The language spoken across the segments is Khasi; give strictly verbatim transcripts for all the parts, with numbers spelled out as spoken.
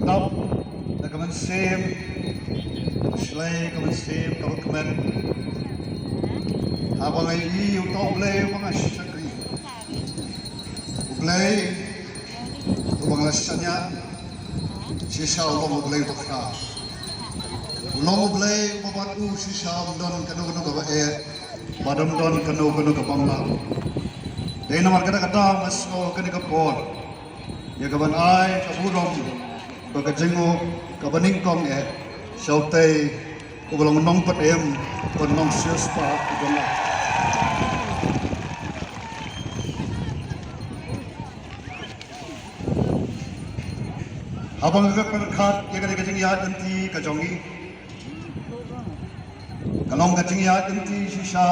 Dap da ka mynsiem shlei, ka mynsiem kaba kmen. Haba nga ïohi ïa uta U Blei uba nga shakri, U Blei uba nga la shaniah, shisha u long U Blei uba khraw. U long U Blei uba bad u shisha ym don kano kano kaba eh, bad ym don kano kano kaba ym lah. Dei namar kata ka daw nga sngew kane ka por ïa kaban ai ka burom bad ka jingïaroh kaba nyngkong eh sha utei uba long nongpynim bad nongsiewspah u jong nga. Haba nga pyrkhat ïa kane ka jingïaid lynti ka jong ngi, ka long ka jingïaid lynti shisha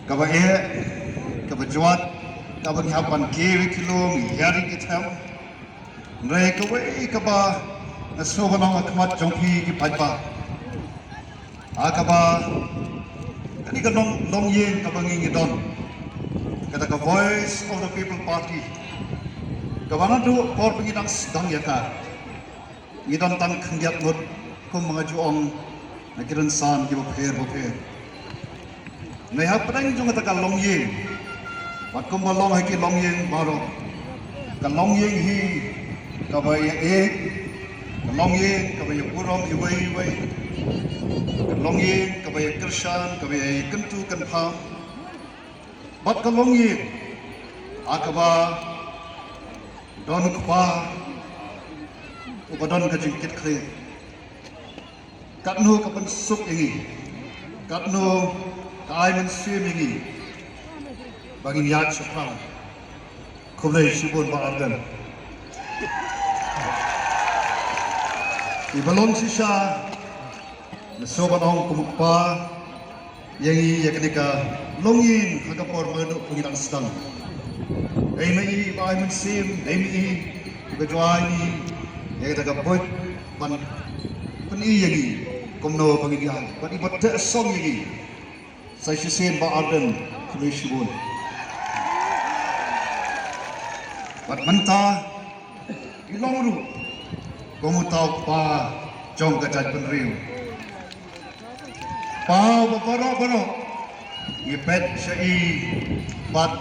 kaba eh, kaba jwat, kaba ngi hap ban kiew ïa ki lum, ïa ri ki them. Hynrei kawei kaba nga sngew ban ong ha khmat jong phi ki paidbah, ha kaba kane ka long, longïing kaba ngi ngi don, kata ka Voice of the People Party, kaba naduh por ba ngi dang sdang ïa ka, ngi don tang khyndiat ngut, kum ba nga ju ong, na ki rynsan kiba pher ba pher. Ngi hapdeng jong kata ka longïing, bad kumba long ha ki longïing baroh, ka longïing hi kaba ïa ïeit, ka longïing kaba ïa burom iwei iwei, ka longïing kaba ïa kyrshan, kaba ïa kyntu kynpham, bad ka longïing ha kaba don u Kpa uba don ka jingkitkhlieh. Katno ka pynsuk ïa ngi, katno ka ai mynsiem ïa ngi ba ngin ïaid shaphrang. Khublei shibun Bah Ardent. Iba long shisha, nga sngew ban ong kum u kpa ïa ngi ïa kane ka longïing ha ka por ba naduh ba ngi dang sdang. Dei ma i ba ai mynsiem, dei ma i ba jwai ngi ïa kata ka buit ban pyni ïa ngi kumno ba ngin ïaid, bad i ba teh song ïa ngi. Sa shisien Bah Ardent, khublei shibun. Bad mynta i long ruh kum uta u kpa jong ka jaitbynriew. Kpa uba baroh baroh ngi peit sha i bad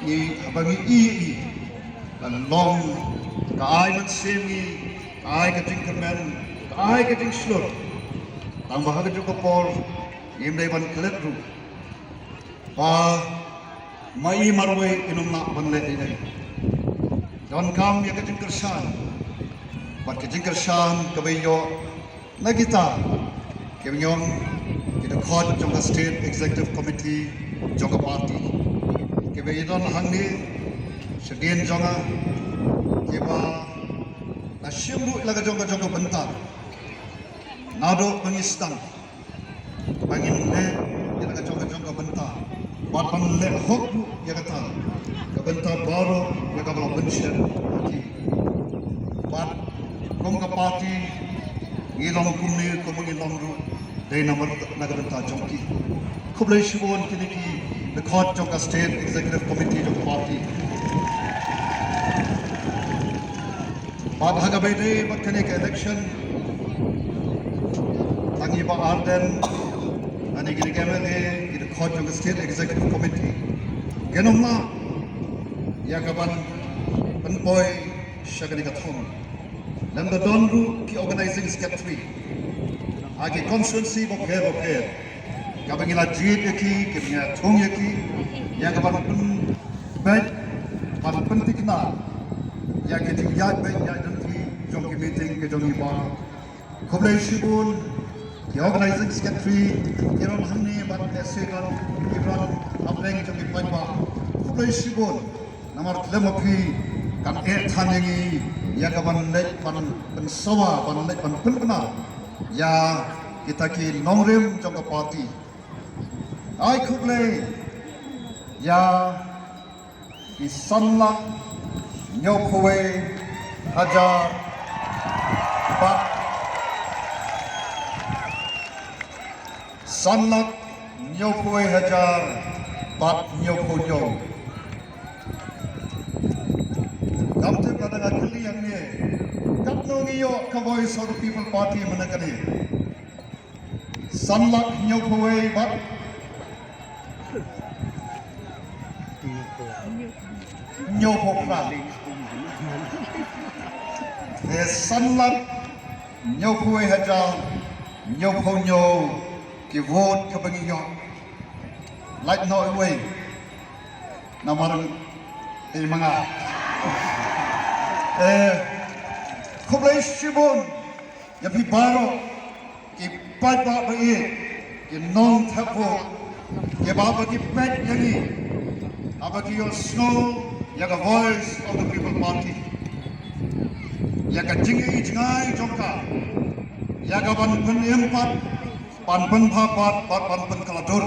ngi, haba ngi ïohi ïa i, ka long, ka ai mynsiem ïa ngi, ka ai ka jingkyrmen, ka ai ka jingshlur. Tang ba ha kajuh ka por ngim dei ban klet ruh ba ma i marwei in ym lah ban leh ei ei. Donkam ïa ka jingkyrshan, bad ka jingkyrshan kaba ïoh na kita kiba ngi ong ki dkhot jong ka State Executive Committee jong ka party, kiba ïadon hangne shadien jong nga, kiba la shim ruh la ka jong ka jong ka bynta naduh ba ngi sdang ba ngin leh ïa la ka jong ka jong ka bynta, bad ban leh hok ruh ïa kata ka bynta baroh ïa kaba la pynshet ha ki. Bad kum ka party ngi long kumne kumba ngi long ruh dei namar na ka bynta jong ki. Khublei shibun kine ki dkhot jong ka State Executive Committee jong ka party. Bad ha kaba ïadei bad kane ka election, tang i Bah Ardent lane kine ki M L A, ki dkhot jong ka State Executive Committee, kin ym lah ïa kaban pynpoi sha kane ka thong. Lymda don ruh ki Organizing Secretary ha ki constituency bapher bapher, kaba ngi la jied ïa ki, kaba ngi la thung ïa ki ïa kaban pynbeit, ban pynthikna ïa ki jingïaid beit ïaid lynti jong ki meeting ki jong i Bah. Khublei shibun ki Organizing Secretary, ki don hangne bad lehse don ki don hapdeng jong ki paidbah. Khublei shibun. Namar khlem ma phi kan eh than ïa ngi ïa kaban leit ban pynsawa, ban leit ban pynbna ïa kita ki nongrim jong ka party. Ai khublei ïa ki san lak hynñiewphew wei hajar bad san lak hynñiewphew wei hajar bad hynñiewphew hynñiew. Ngam tip lada nga kylli hangne Ngi ïoh ka Voice of the People Party mynne kane. San lak hynñiewphew wei bad hynñiewphew phra. Te san lak hynñiewphew wei hajar hynñiewphew hynñiew ki vote kaba ngi ïoh. Lait noh iwei. Namar i manga. Eh, khublei shibun ïa phi baroh ki paidbah ba ïeit, ki nongthep vote, kiba ba ki peit ïa ngi, haba ki ïohsngew ïa ka Voice of the People Party, ïa ka jingïohi jngai jong ka, ïa ka ban pynim pat, ban pynbha pat, bad ban pynkylla dur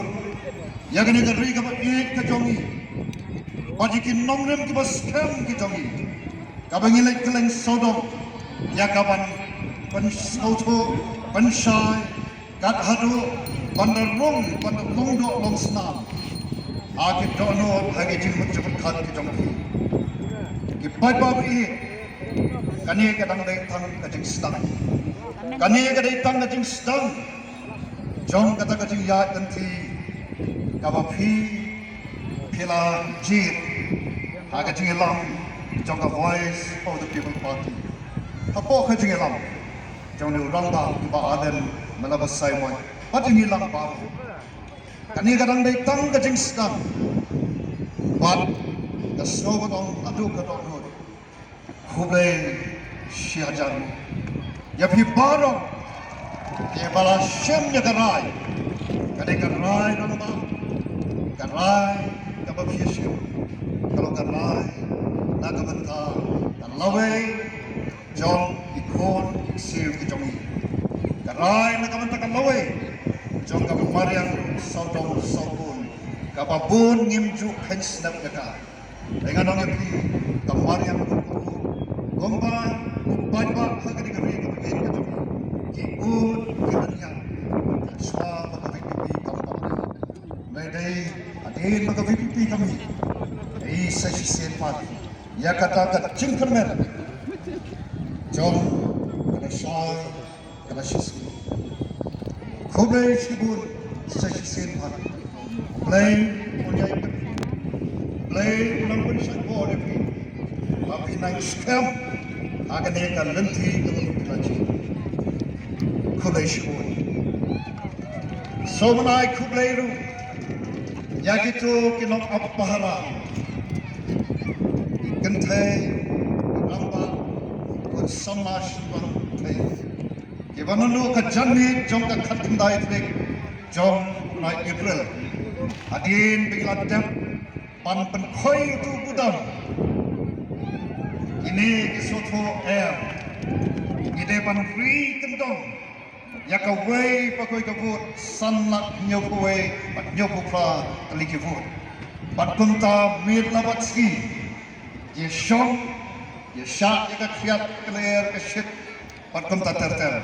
ïa kane ka ri kaba ïeit ka jong ngi, bad ïa ki nongrim kiba skhem ki jong ngi, kaba ngi leit kylleng sawdong ïa ka ban pynsngewthuh, pynshai, kat haduh ban da rung, ban da long doh long snam ha ki dohnud, ha ki jingmut jingpyrkhat ki jong ki. Ki paidbah ba ïeit, kane ka dang dei tang ka jingsdang. Kane ka dei tang ka jingsdang jong kata ka jingïaid lynti kaba phi, phi la jied ha ka jingïalam jong ka Voice of the People Party. Hapoh ka jingïalam jong une u rangbah uba ardent, me la ba sai moi, bad jingïalam baroh. Kane ka dang dei tang ka jingsdang bad ka sngewbha ong haduh ka dohnud. Khublei shi hajar nguh ïa phi baroh kiba la shim ïa ka rai. Ka dei ka rai rangbah, ka rai kaba phi shim, ka long ka rai na ka bynta ka lawei jong ki khun ki ksiew ki jong ngi. Ka rai na ka bynta ka lawei jong ka mariang sawdong sawkun kaba bun ngim ju kheiñ snep ïa ka. Te ngan ong ïa phi, ka mariang ruh kumba u paidbah ha kane ka ri kaba ïeit ka jong ngi, ki bun ki la ñiah shuwa ba ka VPP kam pat. Hynrei dei hadien ba ka VPP ka mih, dei sa shisien pat ïa kata ka jingkyrmen jong ka lashai ka lashisngi. Khublei shibun sa shisien pat. Blei un ïai pynshai, Blei un nang pynshai bor ïa phi ba phin nang skhem ha kane ka lynti kaba phi la jied. Khublei shibun. Sngewbha ban ai khublei ruh ïa kito ki nongap pahara, ki kynthei, ki rangbah, ki samla shnong, kiba naduh ka janmiet jong ka khatkhyndai tarik jong u bnai April, hadien ba ki la dep ban pynkhoi ïa uto u budam, kine ki sngewthuh em, ngi dei ban ri kyndong ïa kawei pa kawei ka vote, san lak hynñiewphew wei bad hynñiewphew phra tylli ki vote. Bad kumta miet la bad sngi, ïa shong, ïa shah ïa ka khriat, ka lyer, ka shit, bad kumta ter ter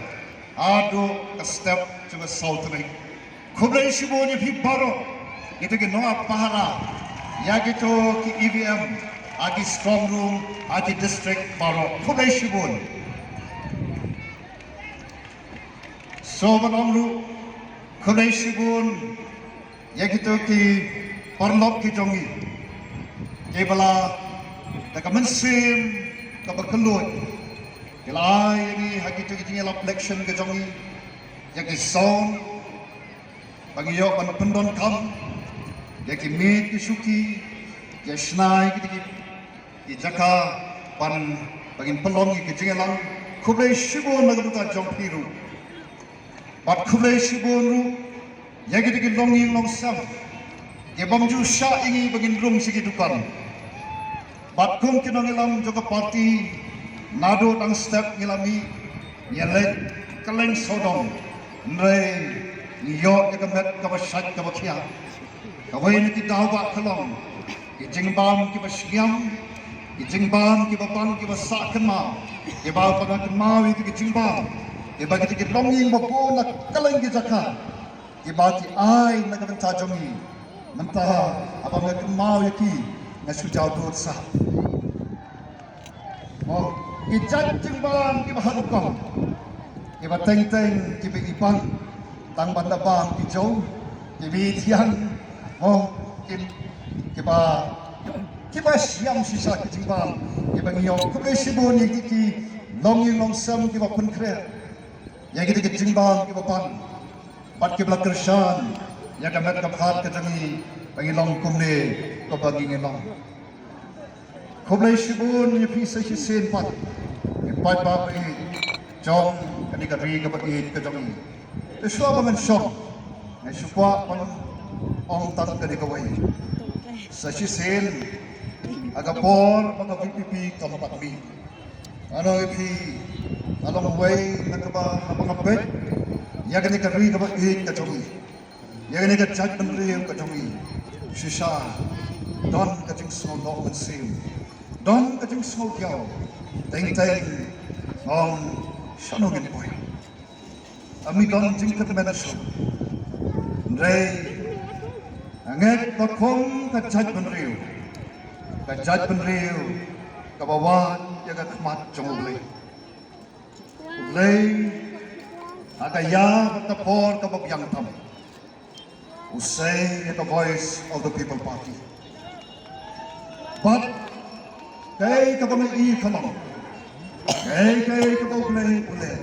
haduh ka step jong ka saw tarik. Khublei shibun ïa phi baroh, ïa kito ki nongap pahara, ïa kito ki EVM ha ki strong room ha ki district baroh. Khublei shibun. Sngewbha ban ong ruh khublei shibun ïa kito ki paralok ki jong ngi, kiba la da ka mynsiem kaba kylluid ki la ai ïa ngi ha kito ki jingïalap election ki jong ngi, ïa ki sound ba ngi ïoh ban pyndonkam, ïa ki miej ki shuki, ïa shna ïa kito ki, ki jaka ban, ba ngin pynlong ïa ki jingïalang. Khublei shibun na ka bynta jong phi ruh. Bad khublei shibun ruh ïa kito ki longïing longsem, kibym ju shah ïa ngi ba ngin rung sha ki dukan. Bad kum ki nongïalam jong ka party, naduh dang step ngi la mih, ngi leit kylleng sawdong, hynrei ngi ïoh ïa ka met kaba shait kaba khiah. Kawei na ki daw ba ka long ki jingbam kiba shngiam, ki jingbam kiba bang kiba sah kynmaw, kiba ba nga kynmaw ïa ki jingbam, kiba kito ki longïing ba bun na kylleng ki jaka, kiba ki ai na ka bynta jong ngi. Mynta haba nga kynmaw ïa ki, nga shu jaw dud sah. Mo, Ki jait jingbam kiba ha rukom, kiba teng teng kiba i bang, tang ban da bam ki jong, kiba i thiang, mo, ki, kiba, kiba shyam shisha ki jingbam kiba ngi ïoh. Khublei shibun ïa ki, ki longïing longsem kiba pynkhreh ïa kita ki jingbam kiba bang bad kiba la kyrshan ïa ka met ka phad ka jong ngi ba ngi long kumne kumba ngi ngi long. Khublei shibun ïa phi sa shisien pat, ïa pat ba phi jong kane ka ri kaba ïeit ka jong ngi. Te shuwa ba ngan shong, nga shu kwah ban ong tang kane kawei. Sa shisien ha ka por ba ka V P P kam pat mih, nga ong ïa phi, nga long uwei na kaba, haba nga peit ïa kane ka ri kaba ïeit ka jong ngi, ïa kane ka jaitbynriew ka jong ngi, shisha don ka jingsngew noh mynsiem, don ka jingsngew diaw. Teng teng, ong, shano ngin poi? Ym don jingkyrmen shuh. Hynrei nga ngeit ba kum ka jaitbynriew, ka jaitbynriew kaba wad ïa ka khmat jong U Blei, U Blei ha ka ïa bad ka por kaba biang tam u sei ïa ka Voice of the People Party. Bad kaei kaba ngi i ka long, kaei kaei kaba U Blei u leh,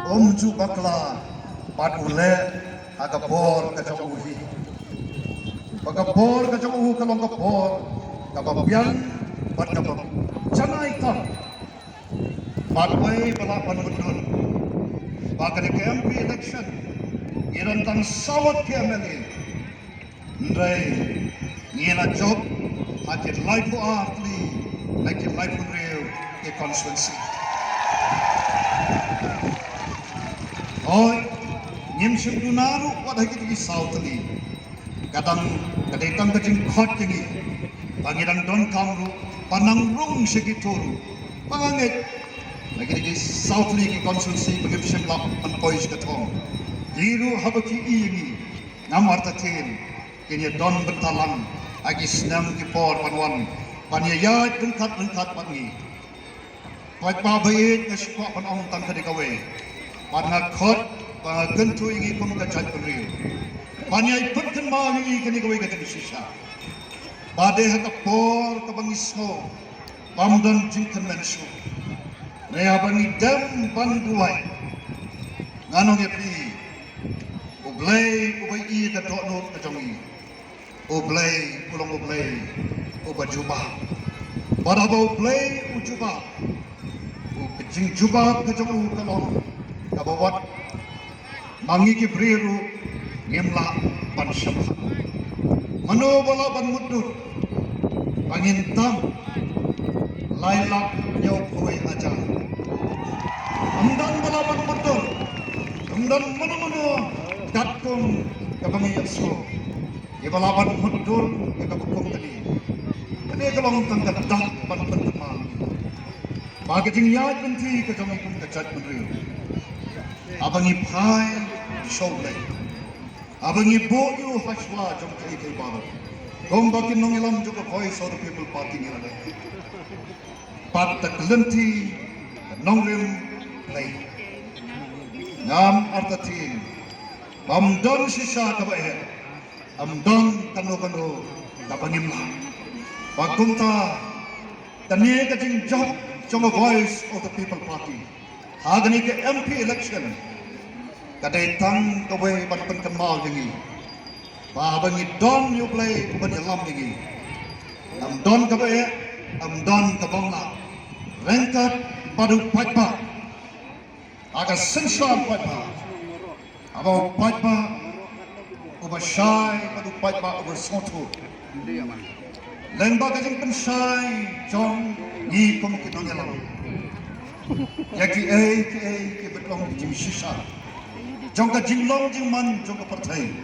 um ju bakla bad u leh ha ka por ka jong u hi. Ba ka por ka jong u ka long ka por kaba biang bad kaba janai tam. Bad wei ba lah ban mutdur ba kane ka M P election ngi don tang saw ngut ki M L A. Hynrei ngi la jop ha ki laiphew ar tylli na ki laiphew hynriew ki constituency. Hooid, ngim shym duna ruh wat ha kito ki saw tylli. Ka dang, ka dei tang ka jingkhot ka ngi ba ngi dang donkam ruh ban nang rung sha kito ruh. Ba nga ngeit na kine ki saw tylli ki constituency ba ngim shym lah ban poi sha ka thong, ki ruh haba ki i ïa ngi, ngam artatien kin ïa don bynta lang ha ki snem ki por ban wan ban ïa ïaid ryngkat ryngkat bad ngi. Paidbah ba ïeit, nga shu kwah ban ong tang kane kawei. Bad nga khot, ba nga kyntu ïa ngi kum ka jaitbynriew ban ïai pynkynmaw ïa ngi kane kawei ka jingshisha. Ba dei ha ka por kaba ngi sngew bym don jingkyrmen shuh, ne haba ngi dem ban duwai, ngan ong ïa phi, U Blei uba ïohi ïa ka dohnud ka jong ngi, U Blei u long U Blei uba jubab. Bad haba U Blei u jubab, u, ka jingjubab ka jong u ka long kaba wat ma ngi ki briew ruh ngim lah ban shemphang. Mano ba lah ban mutdur ba ngin tam lai lak hynñiewphew wei hajar? Ym don ba lah ban mutdur, ym don mano mano katkum kaba ngi ïohsngew. Ïa ba lah ban mutdur ïa kaba kum kane. Kane ka long tang ka dak ban pynkynmaw ba ka jingïaid lynti ka jong ngi kum ka jaitbynriew, haba ngi phai sha U Blei, haba ngi buh ïa u ha shuwa jong kaei kaei baroh, kumba ki nongïalam jong ka Voice of the People Party ngi la leh, pat da ka lynti ka nongrim Blei, ngam artatien bym don shisha kaba eh, ym don kano kano kaba ngim lah. Ba kumta kane ka jingjop jong ka Voice of the People Party ha kane ka M P election ka dei tang kawei ban pynkynmaw ïa ngi ba haba ngi don ïa U Blei uban ïalam ïa ngi, ym don kaba eh, ym don kaba ym lah. Ryngkat bad u paidbah, ha ka synshar paidbah, haba u paidbah uba shai bad u paidbah uba sngewthuh, lyngba ka jingpynshai jong ngi kum ki nongïalam ïa kiei kiei kiba long ki jingshisha jong ka jinglong jingman jong ka pyrthei,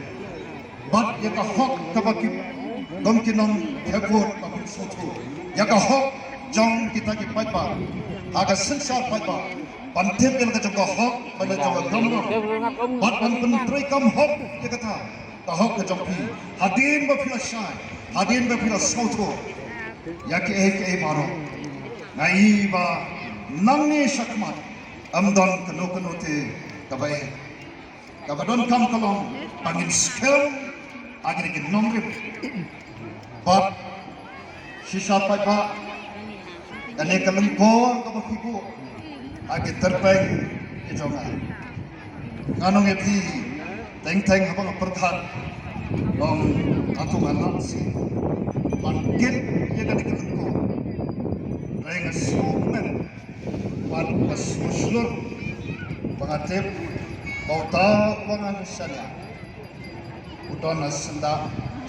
bad ïa ka hok kaba ki, kum ki nongïalam ba ki sngewthuh ïa ka hok jong kita ki paidbah ha ka synshar paidbah, ban tip ïa la ka jong ka hok bad la jong ka kamram, bad ban pyntreikam hok ïa kata ka hok ka jong phi. Hadien ba phi la shai, hadien ba phi la sngewthuh ïa kiei kiei baroh, nga i ba Nangne shakhmat ym don kano kano te kaba eh. Kaba donkam ka long ba ngin skhem ha kine ki nongrim. Bad shisha paidbah, kane ka lyngkor kaba phi buh ha ki tyrpeng ki jong nga, ngan ong ïa phi, teng teng haba nga pyrkhat, long hato nga lah shisha ban kit ïa kane ka lyngkor. Hynrei nga sngewkmen bad nga sngewshlur ba nga tip ba uta uba ngan shaniah u don ha syndah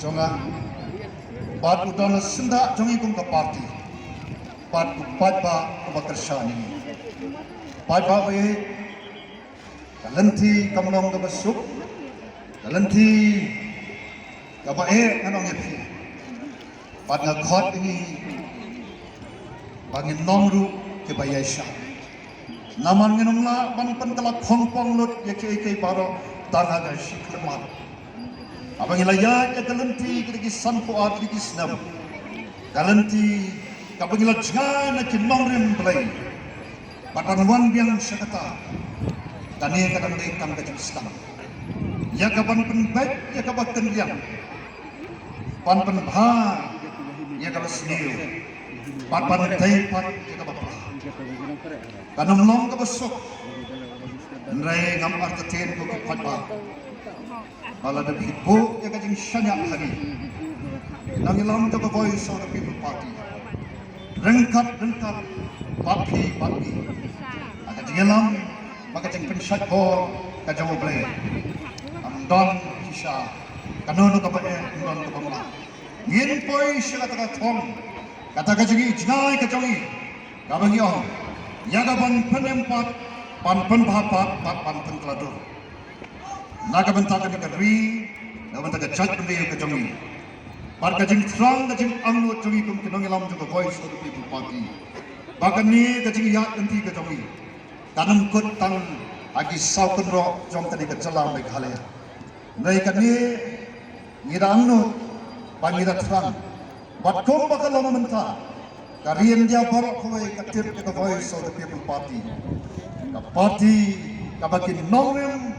jong nga bad u don ha syndah jong ngi kum ka party bad u paidbah uba kyrshan ïa ngi. Paidbah, eh, ka lynti kam long kaba suk, ka lynti kaba eh, ngan ong ïa phi. Bad nga khot ïa ngi ba ngin long ruh kiba ïaishah. Namar ngin ym lah ban pynkylla khongpong lut ïa kiei kiei baroh tang ha ka shi khyllipmat. Haba ngi la ïaid ïa ka lynti kine ki sanphew ar tylli ki snem, ka lynti kaba ngi la jngai na ki nongrim Blei bad ban wan biang sha kata, kane ka dang dei tang ka jingsdang. Ïa ka ban pynbeit ïa kaba kynriang, ban pynbha ïa kaba sniew, bad ban tei pat ïa kaba pra. Kan ym long kaba suk. Hynrei ngam artatien ko ki paidbah ba lada phi buh ïa ka jingshaniah ha ngi, nongïalam jong ka Voice of the People Party, ryngkat ryngkat bad phi bad ngi ha ka jingïalam bad ka jingpynshait bor ka jong U Blei, ym don shisha kano kano kaba eh, ym don kaba mlien. Ngin poi sha kata ka thong, kata ka jingïohi jngai ka jong ngi, kaba ngi ong ïa ka ban pynim pat, ban pynbha pat, bad ban pynkylla dur na ka bynta kane ka ri, na ka bynta ka jaitbynriew ka jong ngi. Bad ka jingthrang, ka jingangnud jong ngi kum ki nongïalam jong ka Voice of the People Party, ba kane ka jingïaid lynti ka jong ngi kan ym kut tang ha ki saw kynroh jong kane ka jylla Meghalaya. Hynrei kane ngi da angnud bad ngi da thrang, bad kumba ka long mynta, ka ri India baroh kawei ka tip ïa ka Voice of the People Party, ka party kaba ki nongrim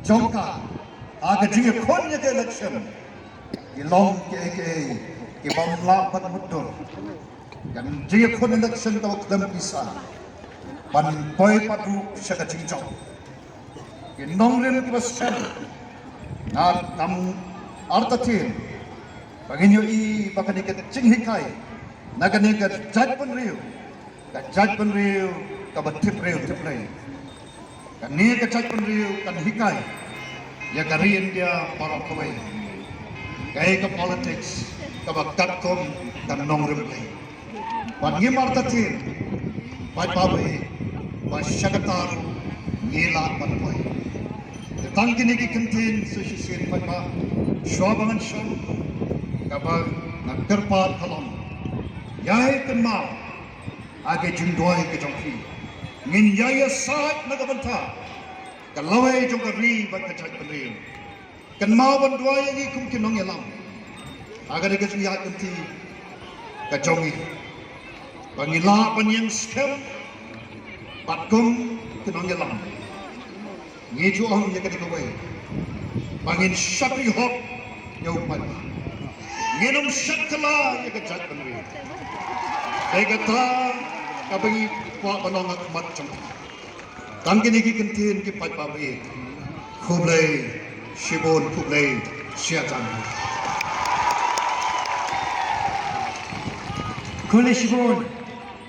jong ka ha ka jingïakhun ïa ka election ki long kiei kiei ki bym lah ban mutdur. Ka jingïakhun election kaba khlem pisa, ban poi pat ruh sha ka jingjop. Ki nongrim kiba skhem, nga ngam artatien ba ngin ïohi ba kane ka jinghikai na kane ka jaitbynriew, ka jaitbynriew kaba tip briew tip Blei. Kane ka jaitbynriew kan hikai ïa ka ri India baroh kawei kaei ka politics kaba katkum ka nongrim Blei. Bad ngim artatien, paidbah, ba sha kata ruh ngi lah ban poi. Te tang kine ki kyntien sa shisien paidbah, shuwa ba ngan shong, kaba nga kyrpad ka long, ïai kynmaw ha ka jingduwai ka jong phi. Ngin ïai ïasaid na ka bynta ka lawei jong ka ri bad ka jaitbynriew. Kynmaw ban duwai ïa ngi kum ki nongïalam ha kane ka jingïaid lynti ka jong ngi, ba ngin lah ban ïeng skhem bad kum ki nongïalam. Ngi ju ong ïa kane kawei, ba ngin shakri hok ïa u paidbah, ngin ym shakri ïa ka jaitbynriew. Dei kata kaba ngi kwah ban ong ha khmat jong phi. Tang kine ki kyntien ki paidbah, khublei shibun, khublei shihajar. Khublei shibun.